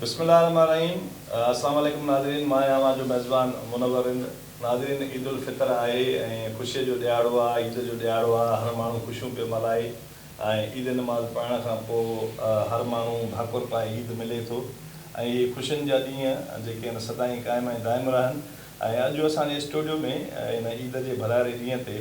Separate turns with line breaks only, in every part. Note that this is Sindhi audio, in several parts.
بسم الله الرحمن الرحيم السلام عليڪم ناظرين مان آهيان اوهان جو ميزبان منور رند ناظرين عيد الفطر آهي ۽ خوشي جو ڏهاڙو آهي عيد جو ڏهاڙو آهي هر ماڻهو خوشيون پيو ملهائي ۽ عيد نماز پڙهڻ کان پوء هر ماڻهو ڀاڪر پائي عيد ملي ٿو ۽ اهي خوشين جا ڏينهن جيڪي آهن سدائين قائم ۽ دائم رهن ۽ اڄ اسان جي اسٽوڊيو ۾ هن عيد جي ڀلاري ڏينهن تي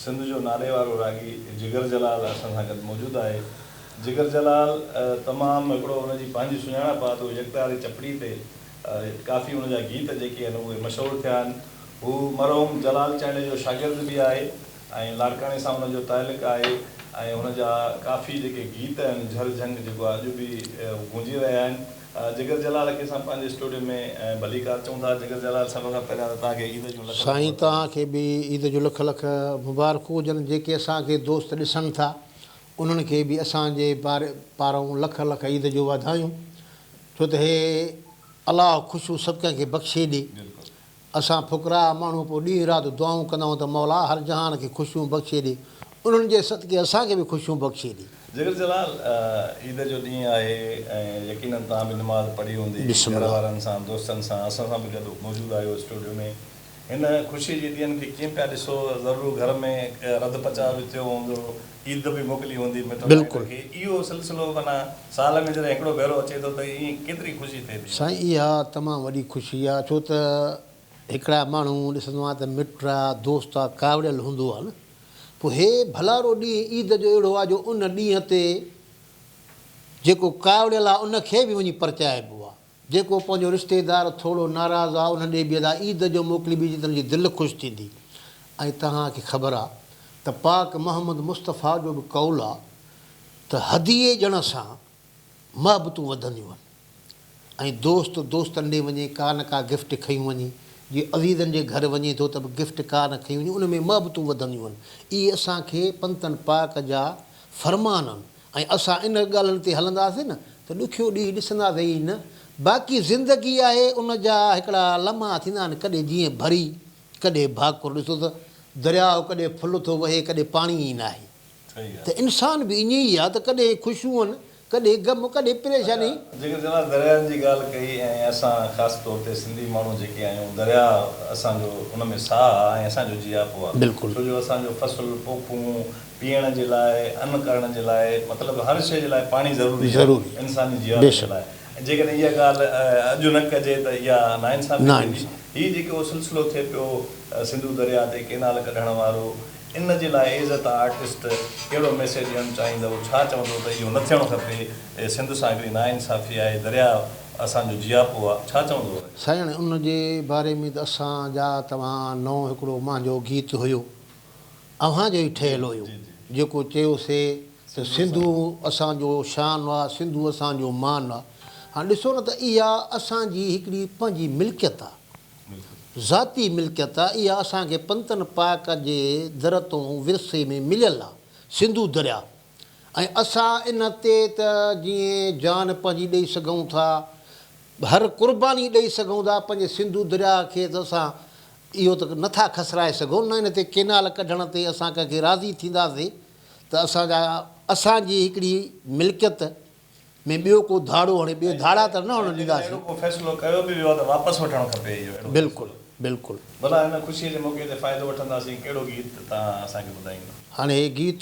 سنڌ جو نالي وارو راڳي جگر جلال اسان سان گڏ موجود آهي. جگر جلال تمام هڪڙو ان جي پنهنجي سڃاڻپ آ ته هو يڪتاري چپڙي تي ڪافي ان جا گيت جيڪي آهن اهي مشهور ٿيا آهن. هو مرحوم جلال چانڊيي جو شاگرد به آهي ۽ لاڙڪاڻي سان ان جو تعلق آهي ۽ هن جا ڪافي جيڪي گيت آهن جهر جهنگ جيڪو آهي اڄ به گونجي رهيا آهن. جگر جلال کي اسان پنهنجي اسٽوڊيو ۾ ڀليڪار چئون ٿا. جگر جلال سڀ کان پهريان ته توهان کي عيد جون لک لک
سائين
مبارڪون.
توهان کي به عيد جون لک لک مبارڪون هجن جيڪي اسان کي دوست ڏسن ٿا انهن کي به اسان جي پارئون لک لک عيد جون واڌايون ڇو ته هي الله خوشيون سڀ ڪنهن کي بخشي ڏي. اسان فقراء ماڻهو پوء ڏينهن رات دعائون ڪندا آهيون ته مولا هر جهان کي خوشيون بخشي ڏي، انهن جي صدقي اسان کي به خوشيون بخشي ڏي.
جگر جلال، عيد جو ڏينهن آهي ۽ يقينن توهان به نماز پڙهي هوندي،
بسم
گهر
الله.
وارن سان، دوستن سان، اسان سان به گڏ موجود آهيو اسٽوڊيو ۾. هن خوشي جي ڏينهن کي ڪيئن پيا ڏسو؟ ضرور گهر ۾ رڌ پچاء به ٿيو هوندو، عيد به موڪلي هوندي مٽ مائٽ
بلڪل.
کي. اهو سلسلو معنيٰ سال ۾ جڏهن هڪڙو ڀيرو اچي ٿو ته ائين ڪيتري خوشي ٿئي ٿي.
سائين اها تمام وڏي خوشي آ ڇو ته هڪڙا ماڻهو ڏسندو آهيان ته مٽ آ دوست آ ڪاوڙيل هوندو آ نه پوء هي ڀلارو ڏينهن عيد جو اهڙو آ جو ان ڏينهن تي جيڪو ڪاوڙيل آ ان کي به وڃي پرچائبو آ. جيڪو پنهنجو رشتيدار ٿورو ناراض آ انهن ڏي به ادا عيد جو موڪلي ٻيجي ته ان جي دل خوش ٿيندي ۽ توهان کي خبر آ ته پاڪ محمد مصطفيٰ جو به قول آ ته هديي ڏيڻ سان محبتون وڌنديون آهن ۽ دوست دوستن ڏي وڃي ڪا نه ڪا گفٽ کنيون وڃي جي عزيزن جي گهر وڃي ٿو ته به گفٽ ڪا نه کنيون وڃي ان ۾ محبتون وڌنديون آهن اهي اسان کي پنتن پاڪ جا فرمان آهن ۽ اسان ان ڳالهين تي هلنداسين نه ته ڏکيو ڏينهن ڏسنداسين ئي نه. باقي زندگي آهي ان جا هڪڙا لمحا ٿيندا آهن ڪڏهن جيئن ڀري ڪڏهن ڀاڪر ڏسو ته درياء ڪڏهن ڦل ٿو وهي ڪڏهن پاڻي ئي ناهي ته انسان به ائين ئي آهي ته ڪڏهن خوشيون آهن ڪڏهن غم ڪڏهن پريشاني.
جيڪر جناب درياهن جي ڳالهه ڪئي ۽ اسان خاص طور تي سنڌي ماڻهو جيڪي آهيون درياء اسان جو ان ۾ ساهه آهي ۽ اسان جو جياپو آهي ڇو جو اسان جو فصل پوکون پيئڻ جي لاء، ان ڪرڻ جي لاء، مطلب هر شيء جي لاء پاڻي ضروري آهي انساني جياپي جي لاء ۽ جيڪڏهن اها ڳالهه اڄ نه ڪجي ته اها ناانصافي ٿيندي. هي جيڪو سلسلو ٿئي پيو سنڌو درياء تي ڪينال ڪڍڻ وارو ان جي لاء ايز ا آرٽسٽ ڪهڙو ميسيج ڏيڻ چاهيندؤ، ڇا چوندؤ ته اهو نه ٿيڻ کپي، سنڌ سان هڪڙي ناانصافي آهي، درياء اسان جو جياپو آهي، ڇا چوندؤ ان جي لاء؟
سائين ان جي باري ۾ ته اسان جا توهان نئون هڪڙو مانجو گيت هيو اوهان جو ئي ٺهيل هيو، جيڪو چيو سي ته سنڌو اسان جو شان آ، سنڌو اسان جو مان آ. هاڻ ڏسو نه ته اها اسان جي هڪڙي پنهنجي ملڪيت آ، ذاتي ملڪيت آ، اها اسان کي پنتن پاڪ جي در تون ورثي ۾ مليل آ، سنڌو درياء ۽ اسان ان تي ته جيئن جان پنهنجي ڏئي سگهون ٿا، هر قرباني ڏئي سگهون ٿا، پنهنجي سنڌو درياء کي ته اسان اهو ته نه ٿا کسرائي سگهون نه ان تي ڪينال ڪڍڻ تي اسان ڪنهن کي راضي ٿينداسين ته اسان جا اسان جي هڪڙي ملڪيت ۾ ٻيو ڪو ڌاڙو هڻي ٻيو ڌاڙا ته نه هڻڻ
۽ جيڪڏهن
ڏينداسين.
اهڙو ڪو فيصلو ڪيو به ويو آهي ته واپس وٺڻ کپي اهو اهڙو
بلڪل
فيصلو.
بلڪل.
ڀلا هن خوشيء جي موقعي تي فائدو وٺنداسين ڪهڙو گيت توهان اسان کي ٻڌائيندو.
هاڻي هي گيت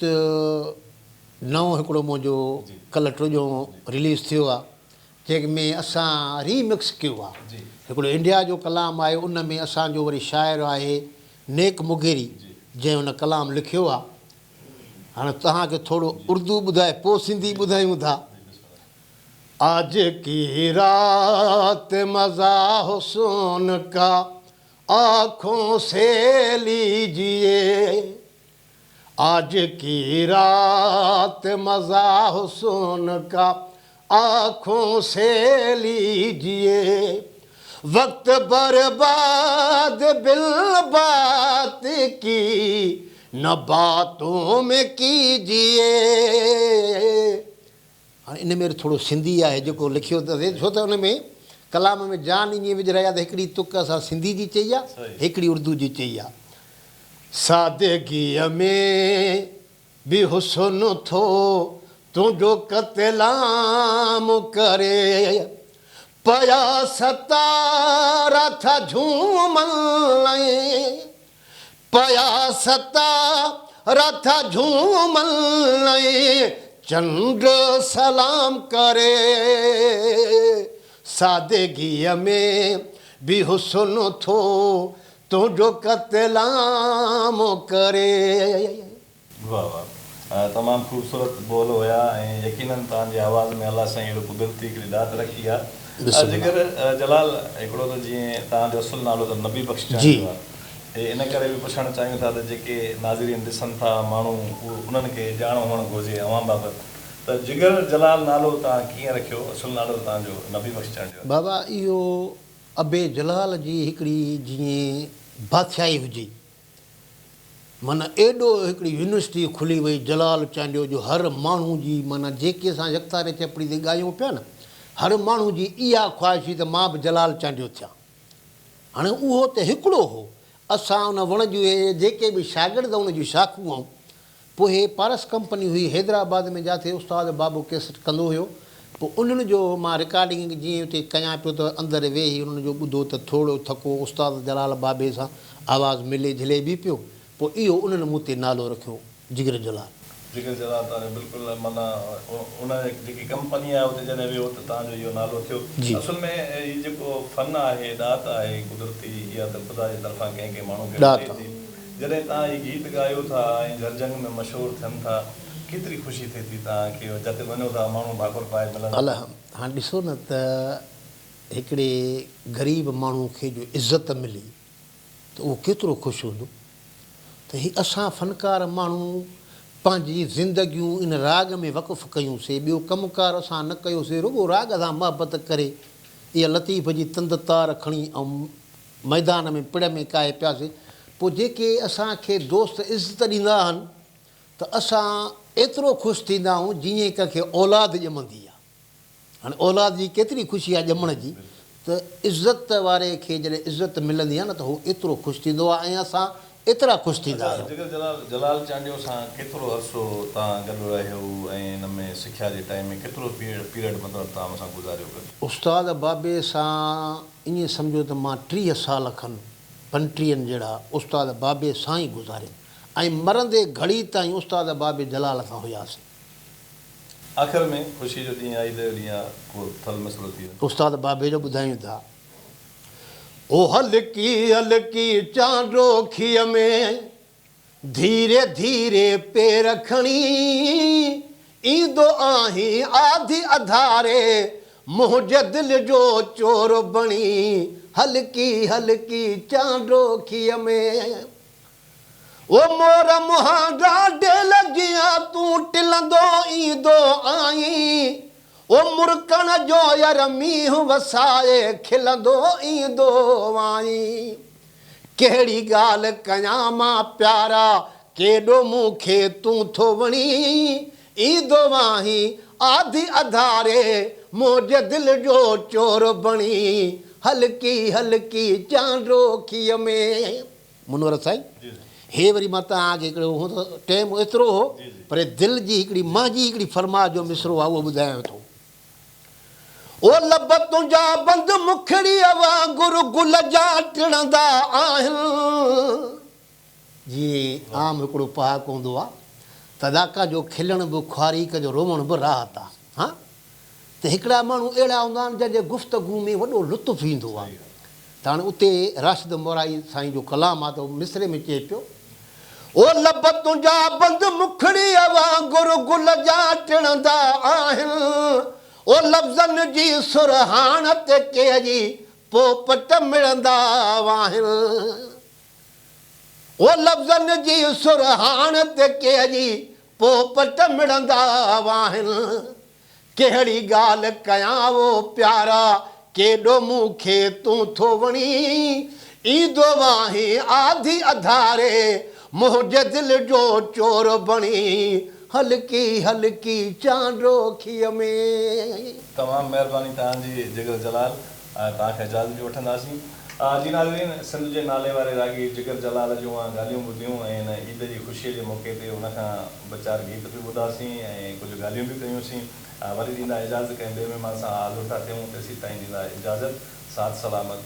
نئون هڪڙو منهنجو ڪلهه ٽيجون رليز ٿيو آهي جنهن ۾ اسان ري مڪس ڪيو آ. هڪڙو انڊيا جو ڪلام آهي ان ۾ اسان جو وري شاعر آهي نيڪ مغيري جنهن ان ڪلام لکيو آ. هاڻي توهان کي ٿورو اردو ٻڌائي پوء سنڌي ٻڌايون ٿا. آج ڪي رات مزا حسن ڪا آنکون سي ليجيي. آج ڪي رات مزا حسن ڪا آنکون سي ليجيي وقت برباد بل بات ڪي نه باتون ۾ ڪيجيي. هاڻي ان ۾ ٿورو سنڌي آهي جيڪو لکيو اٿس ڇو ته ان ۾ ڪلام ۾ جان ائين وجهرائي آهي ته هڪڙي تڪ اسان سنڌي جي چئي آهي هڪڙي اردو جي چئي آهي. سادگيء ۾ به حسن ٿو تنهنجو قتلام ڪري. پيا ستارا ٿا جهومن ۽ پيا ستارا ٿا جهومن ۽ چنڊ سلام ڪري سادگيء ۾ به حسن ٿو تنهنجو قتلام ڪري.
واه واه تمام خوبصورت ٻول هيا ۽ يقينن توهان جي آواز ۾ الله سائين اهڙو قدرتي هڪڙي ڏات رکي آ جگر جلال هڪڙو ته جيئن توهان جو اصل نالو ته نبي بخش چانڊيو آ اي ان ڪري به پڇڻ چاهيون ٿا ته جيڪي ناظرين ڏسن ٿا ماڻهو انهن کي ڄاڻ هئڻ گهرجي اوهان بابت ته جگر جلال نالو توهان ڪيئن رکيو اصل نالو ته توهان جو نبي بخش چانڊيو آ.
بابا اهو ابي جلال جي هڪڙي جيئن بادشاهي هجي معنيٰ ايڏو هڪڙي يونيورسٽي کلي وئي جلال چانڊيو جو هر ماڻهو جي معنيٰ جيڪي اسان يڪتاري چپڙي تي ڳايون پيا نه هر ماڻهو جي اها خواهش هئي ته مان به جلال چانڊيو ٿيان. هاڻي اهو ته هڪڙو هو اسان ان وڻ جون اهي جيڪي به شاگرد ان جون شاخون هئون پوء هي پارس ڪمپني هئي حيدرآباد ۾ جاٿي استاد بابو ڪيسٽ ڪندو هيو پوء انهن جو مان رڪارڊنگ جيئن اتي ڪيان پيو ته اندر ويهي انهن جو ٻڌو ته ٿورڙو ٿڪو استاد جلال بابي سان آواز ملي جھلي به پيو پوء اهو انهن مون تي نالو رکيو جگر جلال.
جگر جلال توهان جو بلڪل معنيٰ ان جيڪي ڪمپني آهي اتي جڏهن ويو ته توهان جو اهو نالو ٿيو اصل ۾ هي جيڪو فن آهي ڏات آهي قدرتي اها ته خدا جي طرفان ڪنهن ڪنهن ماڻهو کي ملي ٿي. جڏهن توهان هي گيت ڳايو ٿا ۽ جهرجهنگ ۾ مشهور ٿين ٿا ڪيتري خوشي ٿئي ٿي توهان کي جتي وڃو ٿا ماڻهو ڀاڪر پائي ملن ٿا.
الهم هاڻ ڏسو نه ته هڪڙي غريب ماڻهو کي جو عزت ملي ته اهو ڪيترو خوش هوندو ته هي اسان فنڪار ماڻهو پنهنجي زندگيون ان راڳ ۾ وقف ڪيون سي ٻيو ڪم ڪار اسان نه ڪيو سي رڳو راڳ سان محبت ڪري اها لطيف جي تند تار کڻي ۽ ميدان ۾ پڙ ۾ ڪاهي پياسي، پوء جيڪي اسان کي دوست عزت ڏيندا آهن ته اسان ايترو خوش ٿيندا آهيون جيئن ڪنهن کي اولاد ڄمندي آهي. هاڻي اولاد جي ڪيتري خوشي آهي ڄمڻ جي ته عزت واري کي جڏهن عزت ملندي آهي نه ته هو ايترو خوش ٿيندو آهي ۽ اسان ايترا خوش ٿيندا
اڇا
آهيون.
جگر جلال جلال چانڊيو سان ڪيترو عرصو توهان گڏ رهيو ۽ ان ۾ سکيا جي ٽائيم ۾ ڪيترو پيريڊ مطلب توهان ان سان گذاريو گڏ؟
استاد بابي سان ائين سمجهو ته مان 30 سال کن پنٽيهن جهڙا استاد بابي سان ئي گذاريم ۽ مرندي گهڙي تائين استاد بابي جلال سان هياسين.
آخر ۾ خوشي جو ڏينهن آ عيد جو ڏينهن آ ڪو ٿل مصرو ٿي وڃي.
استاد بابي جو ٻڌايون ٿا. او هلڪي هلڪي چانڊوکيء ۾ ڌيري ڌيري پير کڻي ايندو آهين آڌي اڌاري منهنجي دل جو چور بڻي هلڪي هلڪي چانڊوکيء ۾. او مور مهانڊا ڊيل جيان تون ٽلندو ايندو آهين او مرڪڻ جو ير مينهن وسائي کلندو ايندو آهين ڪهڙي ڳالهه ڪيان مان پيارا ڪيڏو مون کي تون ٿو وڻين ايندو آهين آڌي اڌاري منهنجي دل جو چور بڻي هلڪي هلڪي چانڊوکيء ۾. منور سائين هي وري مان توهان کي هڪڙو هو ته ٽيم ايترو هو پر دل جي هڪڙي مانجي هڪڙي فرماء جو مصرعو آهي اهو ٻڌايان ٿو. او لب تنهنجا بند مکڙيء وانگر گل جا ٽڙندا آهن. جيئن عام هڪڙو پهاڪو هوندو آهي ته ڏاڪا جو کلڻ به خواري ڪنهن جو روئڻ به راحت آهي. ها ته هڪڙا ماڻهو اهڙا هوندا آهن جن جي گفتگو ۾ وڏو لطف ايندو آهي ته هاڻي اتي راشد مورائي سائين جو ڪلام آهي ته مصرعي ۾ چئي پيو. او لب تنهنجا بند مکڙيء وانگر گل جا ٽڙندا آهن او لفظن جي سرهاڻ تي ڪيئي پوپٽ مڙندا آهن او لفظن جي سرهاڻ تي ڪيئي پوپٽ مڙندا آهن. ڪهڙي ڳالهه ڪيان او پيارا، ڪيڏو مون کي تون ٿو وڻين. ايندو آهين آڌي اڌاري، منهنجي دل جو چور بڻي. هلڪي هلڪي چانڊوکيء ۾.
تمام مهرباني توهان جي جگر جلال. توهان کان اجازت به وٺنداسين. جي ناظرين سنڌ جي نالي واري راڳي جگر جلال جون اوهان ڳالهيون ٻڌيون ۽ هن عيد جي خوشيء جي موقعي تي ان کان ٻه چار گيت به ٻڌاسين ۽ ڪجهه ڳالهيون به ڪيون سين. وري ڏيندا اجازت ڪنهن ٻئي مهمان سان حاضر ٿا ٿيون تيسين تائين ڏيندا اجازت. ساٿ سلامت.